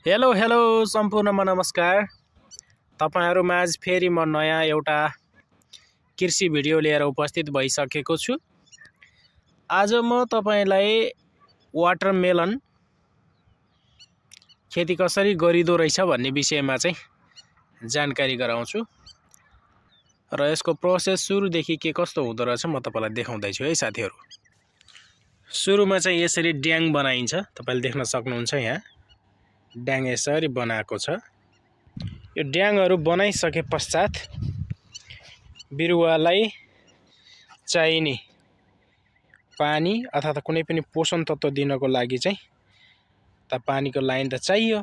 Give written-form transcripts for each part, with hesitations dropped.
Hello hello सम्पूर्णमा नमस्कार। तपाईहरुमाझ फेरि म नयाँ एउटा कृषि भिडियो लिएर उपस्थित भइसकेको छु। आज म तपाईलाई वाटरमेलन खेती कसरी गरिदो रहेछ भन्ने विषयमा चाहिँ जानकारी गराउँछु र यसको प्रोसेस सुरुदेखि के कस्तो हुँदो रहेछ म तपाईलाई देखाउँदै छु है साथीहरु। सुरुमा चाहिँ यसरी ड्याङ बनाइन्छ, तपाईले देख्न सक्नुहुन्छ यहाँ ड्याङ यसरी बनाएको छ। यो ड्याङहरु बनाइसके पश्चात बिरुवालाई चाहिने पानी अथवा कुनै पनि पोषण तत्व दिनको लागि चाहिँ पानीको लाइन त चाहियो।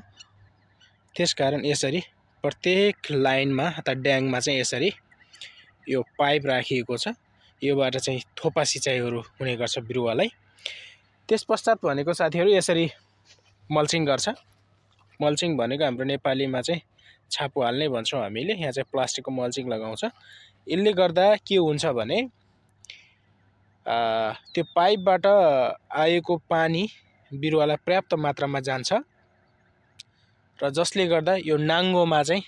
त्यसकारण यसरी प्रत्येक लाइनमा अथवा ड्याङमा चाहिँ यसरी यो पाइप राखिएको छ। योबाट चाहिँ थोपा सिँचाइहरु हुने गर्छ बिरुवालाई। त्यसपश्चात भनेको साथीहरु यसरी मल्चिङ गर्छ। मल्चिङ भनेको हाम्रो नेपालीमा चाहिँ छापु हाल्ने भन्छौं हामीले, यहाँ चाहिँ प्लास्टिकको मल्चिङ लगाउँछ। यसले गर्दा के हुन्छ भने त्यो पाइपबाट आएको पानी बिरुवालाई पर्याप्त मात्रामा जान्छ र जसले गर्दा यो नाङ्गोमा चाहिँ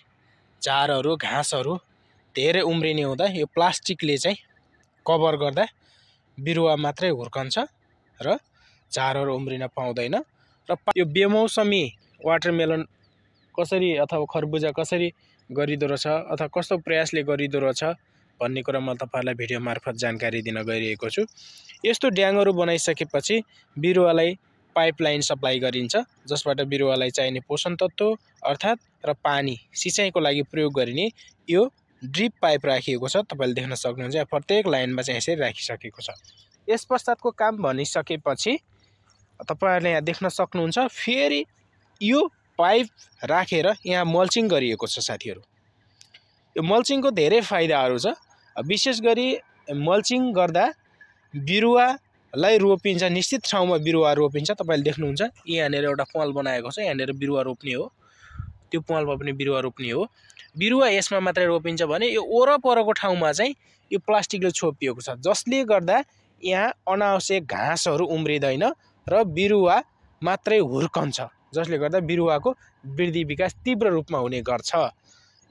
झारहरु घाँसहरु धेरै उम्रिने हुँदा यो प्लास्टिकले चाहिँ कभर गर्दा बिरुवा मात्रै हुर्कन्छ र झारहरु उम्रिन पाउँदैन। र यो बेमौसमी वाटरमेलन कसरी अथवा खरबुजा कसरी गरिदो रहेछ अथवा कस्तो प्रयासले गरिदो रहेछ भन्ने कुरा म तपाईहरुलाई भिडियो मार्फत जानकारी दिन गइरहेको छु। यस्तो ड्याङहरु बनाइसकेपछि बिरुवालाई पाइपलाइन सप्लाई गरिन्छ, जसबाट बिरुवालाई चाहिने पोषण तत्व अर्थात र पानी सिँचाइको लागि प्रयोग गरिने यो ड्रिप पाइप राखिएको छ। तपाईले देख्न सक्नुहुन्छ प्रत्येक लाइनमा चाहिँ यसरी राखिसकेको छ। यसपश्चातको काम भनिसकेपछि तपाईहरुले यहाँ देख्न सक्नुहुन्छ फेरि यो पाइप राखेर यहाँ मल्चिङ गरिएको छ साथीहरु। यो मल्चिङको धेरै फाइदाहरु छ। विशेष गरी मल्चिङ गर्दा बिरुवालाई रोपिन्छ, निश्चित ठाउँमा बिरुवा रोपिन्छ। तपाईले देख्नुहुन्छ यहाँनेर एउटा पल बनाएको छ, यहाँनेर बिरुवा रोप्ने हो, त्यो पलमा पनि बिरुवा रोप्ने हो। बिरुवा यसमा मात्रै रोपिन्छ भने यो वरपरको ठाउँमा चाहिँ यो प्लास्टिकले छोपिएको छ, जसले गर्दा यहाँ अनावश्यक घाँसहरु उम्रिदैन र बिरुवा मात्रै हुर्कन्छ, जसले गर्दा बिरुवाको वृद्धि विकास तीव्र रूपमा हुने गर्छ।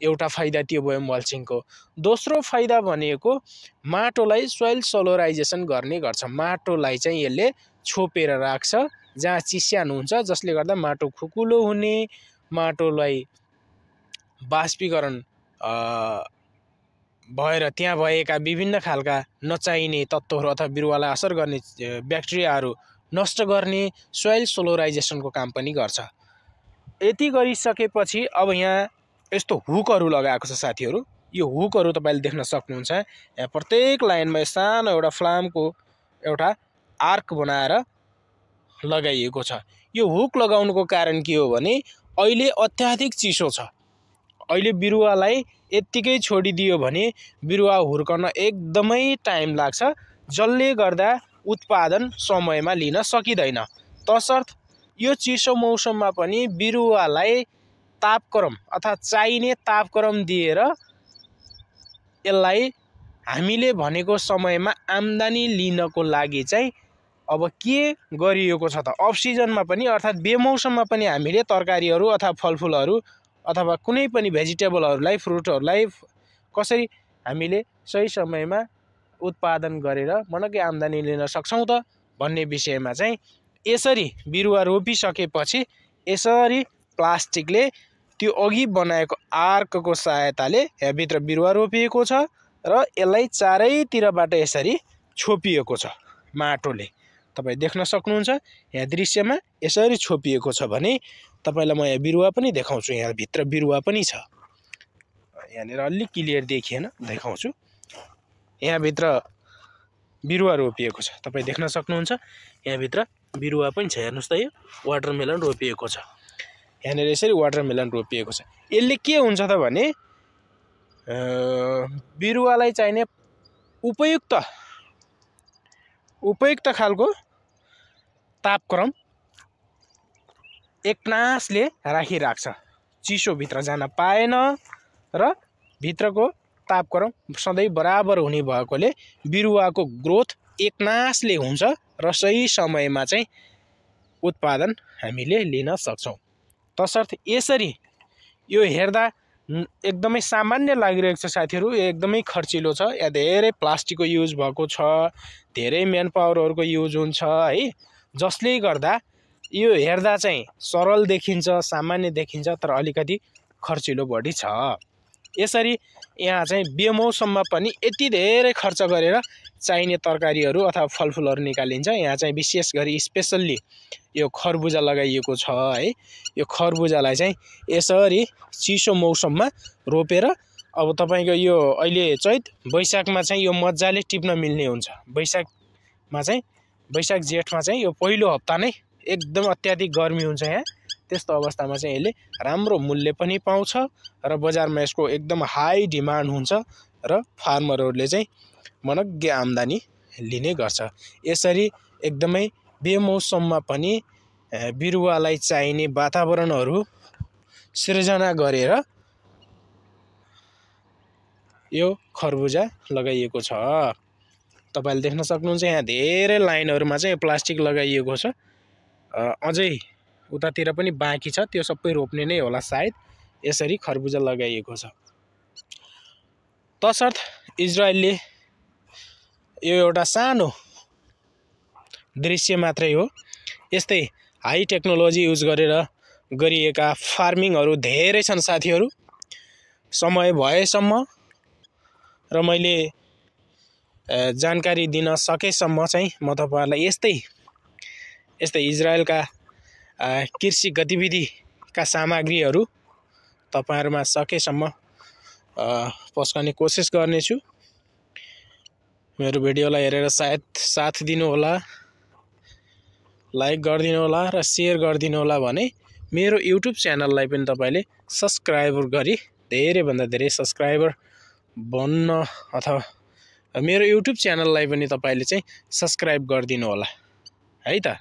एउटा फाइदा त्यो भयो मल्चिङको। दोस्रो फाइदा भनेको माटोलाई सोइल सोलराइजेसन गर्ने गर्छ। माटोलाई चाहिँ यसले छोपेर राख्छ जहाँ चिस्यान हुन्छ, जसले गर्दा माटो खुकुलो हुने, माटोलाई बाष्पीकरण भएर त्यहाँ भएका विभिन्न खालका नचाहिने तत्त्वहरु अथवा बिरुवालाई असर गर्ने ब्याक्टेरियाहरु नष्ट गर्ने सोइल सोलराइजेसनको काम पनि गर्छ। यति गरिसकेपछि अब यहाँ यस्तो हुकहरु लगाएको छ साथीहरु। यो हुकहरु तपाईले देख्न सक्नुहुन्छ यहाँ प्रत्येक लाइनमा सानो एउटा फ्लामको एउटा आर्क बनाएर लगाइएको छ। यो हुक लगाउनुको कारण के हो भने अहिले अत्याधिक चिसो छ। अहिले बिरुवालाई यत्तिकै छोडिदियो भने बिरुवा हुर्कन एकदमै टाइम लाग्छ, जसले गर्दा उत्पादन समयमा लिन सकिदैन। तसर्थ यो चिसो मौसममा पनि बिरुवालाई तापक्रम अथवा चाहिने तापक्रम दिएर यसलाई हामीले भनेको समयमा आम्दानी लिनको लागि चाहिँ अब के गरिएको छ त अफ सिजनमा पनि अर्थात बेमौसममा पनि हामीले तरकारीहरु अथवा फलफुलहरु अथवा कुनै पनि भेजिटेबलहरुलाई फ्रुटहरुलाई कसरी हामीले सही समयमा उत्पादन गरेर मनकै आम्दानी लिन सक्छौं त भन्ने विषयमा चाहिँ यसरी बिरुवा रोपिसकेपछि यसरी प्लास्टिकले त्यो अघि बनाएको आर्कको सहायताले यहाँ भित्र बिरुवा रोपिएको छ र यसलाई चारैतिरबाट यसरी छोपिएको छ माटोले। तपाई देख्न सक्नुहुन्छ यहाँ दृश्यमा यसरी छोपिएको छ भने तपाईलाई म यहाँ बिरुवा पनि देखाउँछु। यहाँ भित्र बिरुवा पनि छ, यहाँनेर अलि क्लियर देखिएन, देखाउँछु। यहाँ भित्र बिरुवा रोपिएको छ, तपाई देख्न सक्नुहुन्छ। यहाँ भित्र बिरुवा पनि छ, हेर्नुस् त यो वाटरमेलन रोपिएको छ। यहाँनेर यसरी वाटरमेलन रोपिएको छ। यसले के हुन्छ त भने बिरुवालाई चाहिने उपयुक्त खालको तापक्रम एकनासले राखिराख्छ। चिसो भित्र जान पाएन र भित्रको तापक्रम सधैँ बराबर हुने भएकोले बिरुवाको ग्रोथ एकनासले हुन्छ र सही समयमा चाहिँ उत्पादन हामीले लिन सक्छौं। तसर्थ यसरी यो हेर्दा एकदमै सामान्य लागिरहेको छ साथीहरू, एकदमै खर्चिलो छ। यहाँ धेरै प्लास्टिकको युज भएको छ, धेरै म्यान पावरहरूको युज हुन्छ है, जसले गर्दा यो हेर्दा चाहिँ सरल देखिन्छ, सामान्य देखिन्छ, तर अलिकति खर्चिलो बढी छ। यसरी यहाँ चाहिँ बेमौसममा पनि यति धेरै खर्च गरेर चाहिने तरकारीहरू अथवा फलफुलहरू निकालिन्छ। यहाँ चाहिँ विशेष गरी स्पेसल्ली यो खरबुजा लगाइएको छ है। यो खरबुजालाई चाहिँ यसरी चिसो मौसममा रोपेर अब तपाईँको यो अहिले चैत वैशाखमा चाहिँ यो मजाले टिप्न मिल्ने हुन्छ। वैशाख जेठमा चाहिँ यो पहिलो हप्ता नै एकदम अत्याधिक गर्मी हुन्छ यहाँ। त्यस्तो अवस्थामा चाहिँ यसले राम्रो मूल्य पनि पाउँछ र बजारमा यसको एकदम हाई डिमान्ड हुन्छ र फार्मरहरूले चाहिँ मनग्गे आम्दानी लिने गर्छ। यसरी एकदमै बेमौसममा पनि बिरुवालाई चाहिने वातावरणहरू सृजना गरेर यो खरबुजा लगाइएको छ। तपाईले देख्न सक्नुहुन्छ यहाँ धेरै लाइनहरुमा चाहिँ प्लास्टिक लगाइएको छ। अझै उतातिर पनि बाँकी छ, त्यो सबै रोप्ने नै होला सायद। यसरी खरबुजा लगाइएको छ। तसर्थ इजरायलले यो एउटा सानो दृश्य मात्रै हो। यस्तै हाई टेक्नोलोजी युज गरेर गरिएका फार्मिङहरु धेरै छन् साथीहरु। समय भएसम्म र मैले जानकारी दिन सकेसम्म चाहिँ म तपाईहरुलाई यस्तै इजरायलका कृषि गतिविधिका सामग्रीहरु तपाईहरुमा सकेसम्म पस्कने कोसिस गर्नेछु। मेरो भिडियोलाई हेरेर सायद साथ दिनु होला, लाइक गरिदिनु होला र शेयर गरिदिनु होला भने मेरो युट्युब च्यानललाई पनि तपाईले सब्स्क्राइब गरी धेरै भन्दा धेरै सब्स्क्राइबर बन्न अथवा मेरो युट्युब च्यानललाई पनि तपाईले चाहिँ सब्स्क्राइब गरिदिनु होला है त।